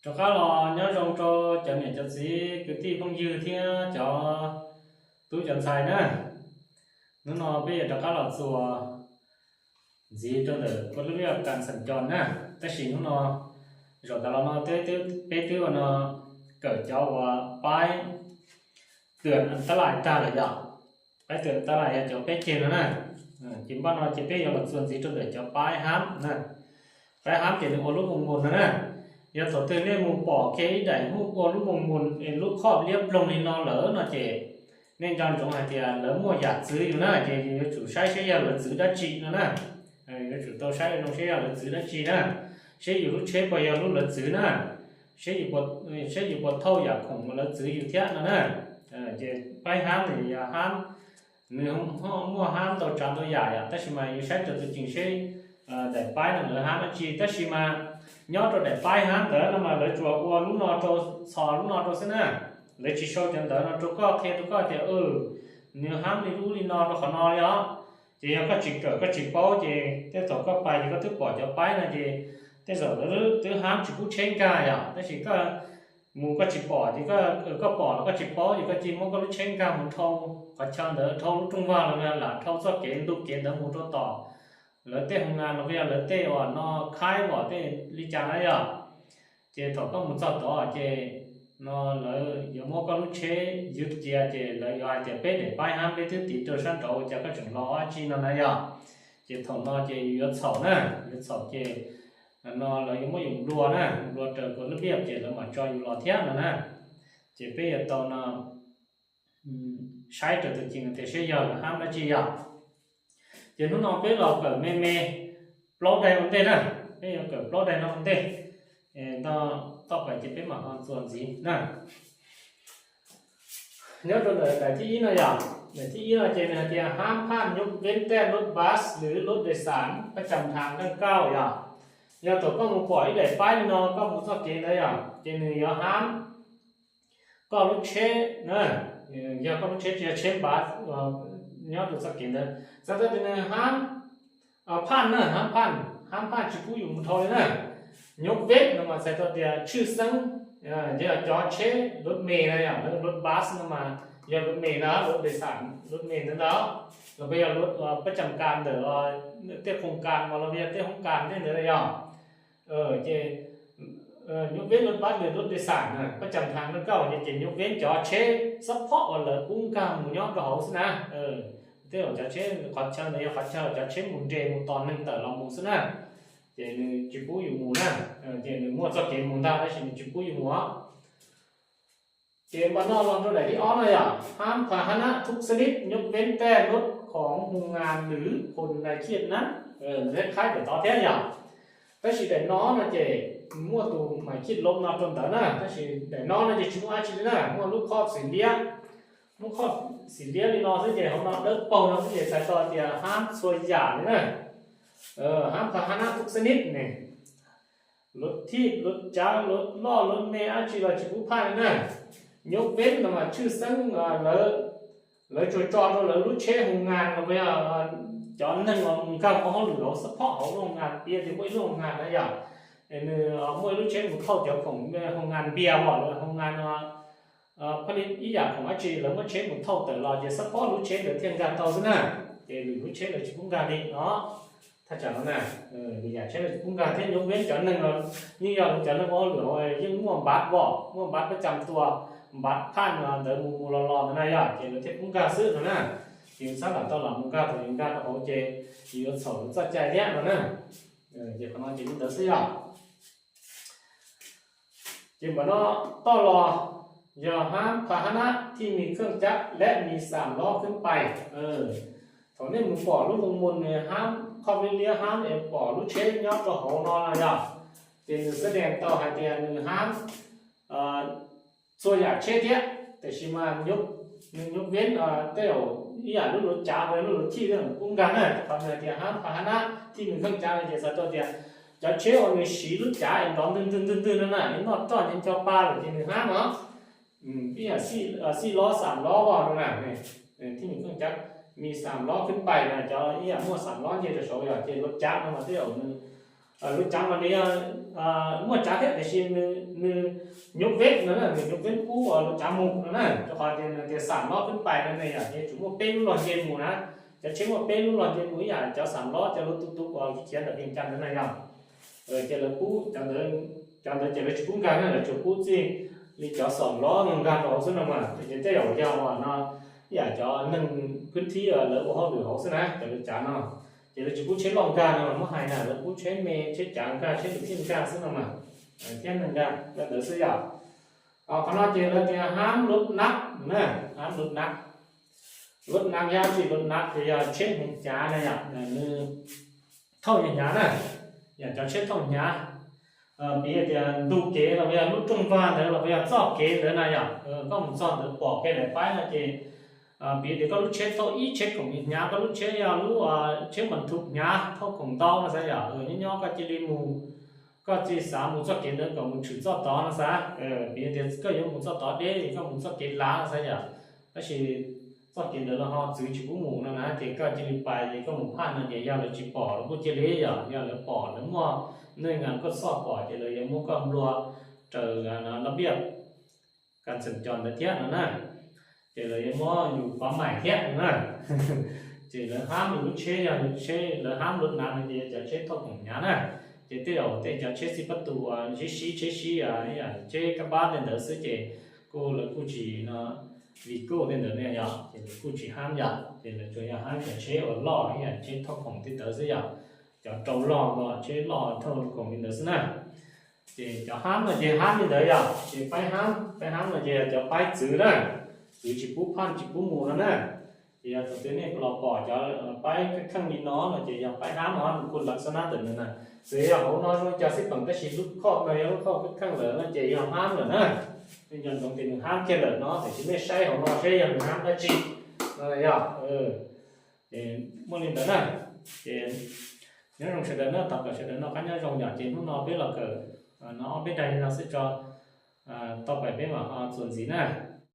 Rov qab los nyob zoo rau cov niam cov txiv kwv tij phooj ywg thiab cov tub cov ntxhais na. Hnub no peb yuav rov qab los txuas ntxiv rau ntawm kua lub vib kas xam cos na. Tab sis hnub no zaum tas los no peb twb ua no kawm cov uas paib twm tab lais tag lawm yom. Paib twm tab lais yog cov peb ceg no na. Ces npaj no ces peb yuav los txuas ntxiv rau ntawm cov paib hab na. Paib hab ces nws ua lub moos moos no na. Yog thaum twg nej mus pom kiag ib daim hub ua lub moos moos es lub khob liab ploog li no lawm no ces nej nco ntsoov hais tias lawv muaj yam txwv yus na, ces yus yuav tsum saib seb yog lawv txwv dab tsi no na. Yuav tsum tau saib zoo seb yog lawv txwv dab tsi na, seb yus lub tsheb puas yog lub lawv txwv na, seb yus puas thauj yam khoom uas lawv txwv yus thiab no na. Ces paib hab ntawd yog hab, nws muaj hab ntau tsav ntau yam yom, tab sis mas yus saib raws tus cees seb daim paib no lawv hab dab tsi. Tab sis mas nyob rau daim paib hab ntawd no mas lawv tsuas ua lub no rau, txhos lub no rau xwb na. Lawv tsis sau cov ntawv no rau koj qhia rau koj tias nws hab li ub li no rau qhov no li os. Ces yog koj tsis kawm koj tsis paub ces tej thaum koj pais ces koj twb pom cov paib no ces tej zaum lawv twb hab tsis pub tsheb nkag yom, tab sis koj mus koj tsis pom ces koj pom los koj tsis paub ces koj cia muab koj lub tsheb nkag mus dhau qhov chaw ntawd, dhau lub rooj vag los lam dhau txoj kev ntu kev ntawd mus rau tom lawv tej hoo nas los yog lawv tej uas no khaib vom tej li cas na yom. Ces thaum koj mus txog tod ces no lawv yuav muab koj lub tsheb ywg cia ces lawv yuav hais tias peb daim paib hab peb twb tiv rau sab nraud ua cas koj tseem los dab tsi no na yom. Ces thaum no ces yus yuav txhaum na, yuav txhaum ces no lawv yuav muab yus nplua na, nplua raws kua lub vib ces lawv mam tso yus los thiab no na. Ces peb yuav tau no saib raws tus cees tias seb yog lawv hab dab tsi yom. Ces hnub no peb los kawm me me plaub daim ua ntej na, peb yuav kawm plaub daim no ua ntej, toj pais ces peb mam ho txuas ntxiv na. Nyob rau ntawm daim thib ib no yom, daim thib ib no ces nws hais tias hab phaj nyuj veb tej lub bus lwm lub dais xas pab cam thas daj kauj yom. Yog thaum koj mus pom ib daim paib li no koj mus txoj kev ntawd yom, ces nws yuav hab koj lub tsheb na, yog koj lub tsheb tsis yog tsheb npav nyob rau txoj kev ntawd, txhais tau tias nws hab phaj na, hab phaj, hab phaj tsis pub yus mus dhau li na. Nyuj veb no mas txhais tau tias tshwj xeeb yog cov tsheb lub me na yom, lub bus no mas yog lub me na, lub dais xas lub me ntawd ntag, los yog lub pab cam kas ntawm tej khoos kas los yog tej hoob kas tej ntawd yom. Ces nyuj veb lub bus lwm lub dais xas pab cam thas daj kauj ces nyuj veb cov tsheb xab phob uas lawv pub nkag mus nyob rau hauv xwb na. Tej zaum cov tsheb qhov chaw ntawd yog qhov chaw cov tsheb mus nres mus tos neeg tawm los mus xwb na. Ces nws tsis pub yus mus na, ces nws muaj txoj kev mus ntag tab sis nws tsis pub yus mus os. Ces npaj no los rau daim thib ob no yom, hab phas hab nab thub xab nib nyuj veb tej lub khoov hu ngas lwm phun nais khiaj nab, nws qhaib daim tod thiab yom. Tab sis daim no no ces muaj tus mais khiaj lov no rau ntawd na, tab sis daim no no ces tsis muaj dab tsi li na, muaj lub khob xim liab, muaj khob xim liab li no xwb ces hauv no dawb paug no xwb ces txhais tau tias hab txhua yam li na. Hab phas hab nab thub xab nib ne, luv thij luv cav luv loj luv me dab tsi los tsis pub phaj li na. Nyuj veb no mas tshwj xeeb lawv tsuas tso rau lawv lub tsheb hu ngas los yog cov neeg uas mus nkag ua hauj lwm hauv xab phob hauv lub hu ngas, piav tias muaj ib lub hu ngas na yom, nws muaj ib lub tsheb mus thauj cov khoom hu ngas npias los hu ngas no, phaj li ib yam khoom dab tsi lawv muab tsheb mus thauj tawm los ces xab phob lub tsheb ntawd thiaj nkag tau xwb na. Ces lwm lub tsheb lawv tsis pub nkag li no. Thaj tsam no na, lwm yam tsheb lawv tsis pub nkag thiab nyuj veb cov neeg los yeej yog cov neeg ua hauj lwm yeej muaj npav vom muaj npav pab cam tua, npav phaj ntawd mus mus los los ntawd na yom, ces lawv thiaj pub nkag xwb no na. Ces yus txhob lam tau los mus nkag, thaum yus nkag rau hauv ces yus yuav txhaum lawv txoj cai thiab no na. Ces qhov no ces li ntawd xwb yom. Ces npaj no toj los yog hab phas hab nab thij mis kheej cab leb mis xam lob khwb pais. Thaum nej mus pom lub hu mus nws hab khob liab liab hab es pom lub tsheb nyob rau hauv no no yom, ces nws xab dees tau hais tias nws hab txhua yam tsheb thiab, tiam sis mas nws nyuj veb tej zaum ib yam lub luv cav lub luv thij pub nkag na, qhov nws hais tias hab phas hab nab thij mis kheej cab no ces txhais tau tias cov tsheb uas nws siv lub cav es nrov ntwg ntwg ntwg ntwg no na, es noj roj nce nco pa lawm ces nws hab no. Ib yam xij lob xam lob no na, thij mis kheej cab, mis xam lob khwb pais na, cov ib yam muaj xam lob nce rau saud yom, ces luv cav no mas tej zaum nws Lub tsav mas nws yog muaj tsav thiab tiam sis nws nyuv veb no na, nws nyuv veb pub lub tsav mus no na, rau qhov tias nws tias xam lob peb pais no ne yom, ces tsum muaj peb lub log nce mus na. Cov tsheb muaj peb lub log nce mus ib yam cov xam lob cov lub tus tus uas khiav ntawm kev cai ntawd na yom. Ces lawv pub cov ntawd, cov ntawd ces lawv tsis pub nkag na, lawv tsuas pub txij li cov xam lob no nkag rau hauv xwb no mas, ces tej zaum yog uas no ib yam cov neeg phwb thib lawv ua hauj lwm hauv xwb na, cov lub tsav no. Ces lawv tsis pub tsheb loj nkag no mas muab hais na, lawv pub tsheb me tsheb cav nkag, tsheb lwm thiaj nkag xwb no mas, thiab neeg nkag nkag ntawd xwb yom. Qhov no ces lawv tias hab lub nab na, hab lub nab. Lub nab yog tsis lub nab ces yog tsheb hneev hnyav na yom, nws thauj hnyav na, yog cov tsheb thauj hnyav. Piv tias ntug kev los yog lub rooj vag ntawd los yog txoj kev ntawd na yom, koj mus txog ntawd pom kev daim paib no ces piv tias koj lub tsheb thauj ib tsheb khoom hnyav, koj lub tsheb yog lub tsheb mas thum hnyav thauj khoom ntau no xav yom, nyob nyob koj cia li mus, koj cia li xav mus txoj kev ntawd kom mus tshwm txoj tod no xav. Piv tias koj yuav mus txoj tod deb es koj mus txoj kev lav no xav yom, tab sis txoj kev ntawd los ho txwv tsis pub mus no na, ces koj cia li pais ces koj mus phaj no ces yog lawv tsis pom los kuj cia li yom, yog lawv pom lawv muaj nej nga koj xoj pom ces lawv yuav muab koj nplua raws lab npiaj kas txeem cos ntawd thiab no na. Ces lawv yuav muab yus pov maim thiab no na. Ces lawv hab yus lub tsheb, yog yus tsheb lawv hab lub nav no ces yog cov tsheb thauj khoom hnyav na. Ces tej zaum tej cov tsheb xij pab tus uas sib sib tsheb sib, tsheb kab pab tej ntawd xwb ces kuj lawv kuj tsis no, vim kuj tej ntawd ne yom, ces lawv kuj tsis hab yom, ces lawv tsuas yog hab cov tsheb uas loj ib yam tsheb thauj khoom tej ntawd xwb yom. Cov rau loj no tsheb loj thauj khoom li ntawd xwb na. Ces cov hab no ces hab li ntawd yom, ces paib hab, paib hab no ces yog cov paib txwv na, txwv tsis pub phaj tsis pub mus no na. Ces yog thaum twg nej los pom cov paib kheej li no no ces yog paib hab no, nws kuj lawm xab nab ntawm nws na. Txwv yog hauv no zoo li cas xij peem tab sis lub khoj no yog lub khoj kheej lawm no ces yog hab lawm na. Nej nco ntsoov tias nws hab kiag lawm no tiam sis nej saib hauv no seb yog nws hab dab tsi no yom. Muaj li ntawd na. Ces nyob zoo sawv daws na, thov kom sawv daws noj qab nyob zoo yom. Ces hnub no peb los kawm no ob peb daim li no xwb tso, tau pais peb mam ho txuas ntxiv na.